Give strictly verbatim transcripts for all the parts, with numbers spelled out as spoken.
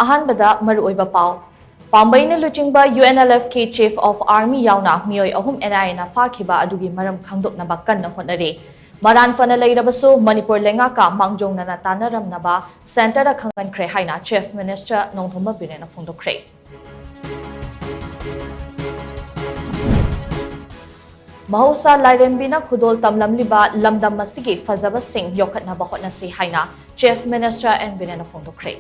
ꯑꯍꯥꯟꯕꯗ ꯃꯔꯨꯑꯣꯏꯕ ꯄꯥꯎ꯫ ꯄꯥꯝꯕꯩꯅ ꯂꯨꯆꯤꯡꯕ UNLFꯀꯤ Chief of Army ꯌꯥꯎꯅ ꯃꯤꯑꯣꯏ ꯑꯍꯨꯝ NIAꯅ ꯐꯥꯈꯤꯕ ꯑꯗꯨꯒꯤ ꯃꯔꯝ ꯈꯪꯗꯣꯛꯅꯕ ꯀꯟꯅ ꯍꯣꯠꯅꯔꯤ꯫ ꯃꯔꯥꯟ ꯐꯅ ꯂꯩꯔꯕꯁꯨ ꯃꯅꯤꯄꯨꯔ ꯂꯩꯉꯥꯛꯀ ꯃꯥꯡꯖꯧꯅꯅ ꯇꯥꯟꯅꯔꯝꯅꯕ centreꯗ ꯈꯪꯍꯟꯈ꯭ꯔꯦ ꯍꯥꯏꯅ Chief Minister ꯅꯣꯡꯊꯣꯝꯕꯝ ꯕꯤꯔꯦꯟꯅ ꯐꯣꯡꯗꯣꯛꯈ꯭ꯔꯦ꯫ ꯃꯍꯧꯁꯥ ꯂꯥꯏꯔꯦꯝꯕꯤꯅ ꯈꯨꯗꯣꯜ ꯇꯝꯂꯝꯂꯤꯕ ꯂꯝꯗꯝ ꯑꯁꯤꯒꯤ ꯐꯖꯕꯁꯤꯡ ꯌꯣꯛꯈꯠꯅꯕ ꯍꯣꯠꯅꯁꯤ ꯍꯥꯏꯅ Chief Minister ꯑꯦꯟ ꯕꯤꯔꯦꯟꯅ ꯐꯣꯡꯗꯣꯛꯈ꯭ꯔꯦ꯫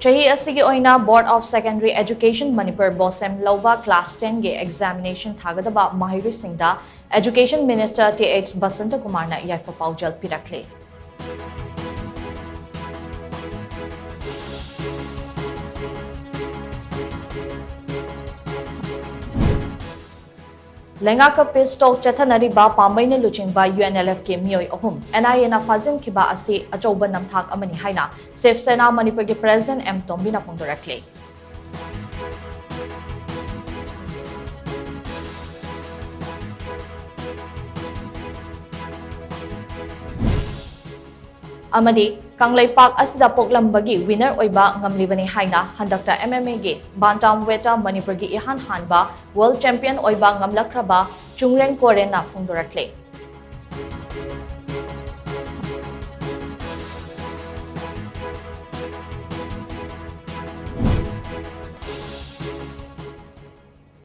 ꯆꯍꯤ ꯑꯁꯤꯒꯤ ꯑꯣꯏꯅ Board of Secondary Education Manipur BOSEM ꯂꯧꯕ class tenꯒꯤ examination ꯊꯥꯒꯗꯕ ꯃꯍꯩꯔꯣꯏꯁꯤꯡꯗ Education Minister T H Basanta ꯀꯨꯃꯥꯔꯅ ꯌꯥꯏꯐ ꯄꯥꯎꯖꯦꯜ ꯄꯤꯔꯛꯂꯤ꯫ ꯂꯩꯉꯥꯛꯀ peace talk ꯆꯠꯊꯅꯔꯤꯕ ꯄꯥꯝꯕꯩꯅ ꯂꯨꯆꯤꯡꯕ UNLFꯀꯤ ꯃꯤꯑꯣꯏ ꯑꯍꯨꯝ NIAꯅ ꯐꯥꯖꯤꯟꯈꯤꯕ ꯑꯁꯤ ꯑꯆꯧꯕ ꯅꯝꯊꯥꯛ ꯑꯃꯅꯤ ꯍꯥꯏꯅ ꯁꯤꯕ ꯁꯦꯅꯥ ꯃꯅꯤꯄꯨꯔꯒꯤ President ꯑꯦꯝ ꯇꯣꯝꯕꯤꯅ ꯐꯣꯡꯗꯣꯔꯛꯂꯤ꯫ ꯑꯃꯗꯤ ꯀꯪꯂꯩꯄꯥꯛ ꯑꯁꯤꯗ ꯄꯣꯛꯂꯝꯕꯒꯤ winner ꯑꯣꯏꯕ ꯉꯝꯂꯤꯕꯅꯤ ꯍꯥꯏꯅ ꯍꯟꯗꯛꯇ MMAꯒꯤ bantamweight ꯃꯅꯤꯄꯨꯔꯒꯤ ꯏꯍꯥꯟ ꯍꯥꯟꯕ world champion ꯑꯣꯏꯕ ꯉꯝꯂꯛꯈ꯭ꯔꯕ ꯆꯨꯡꯔꯦꯡ ꯀꯣꯔꯦꯟꯅ ꯐꯣꯡꯗꯣꯔꯛꯂꯤ꯫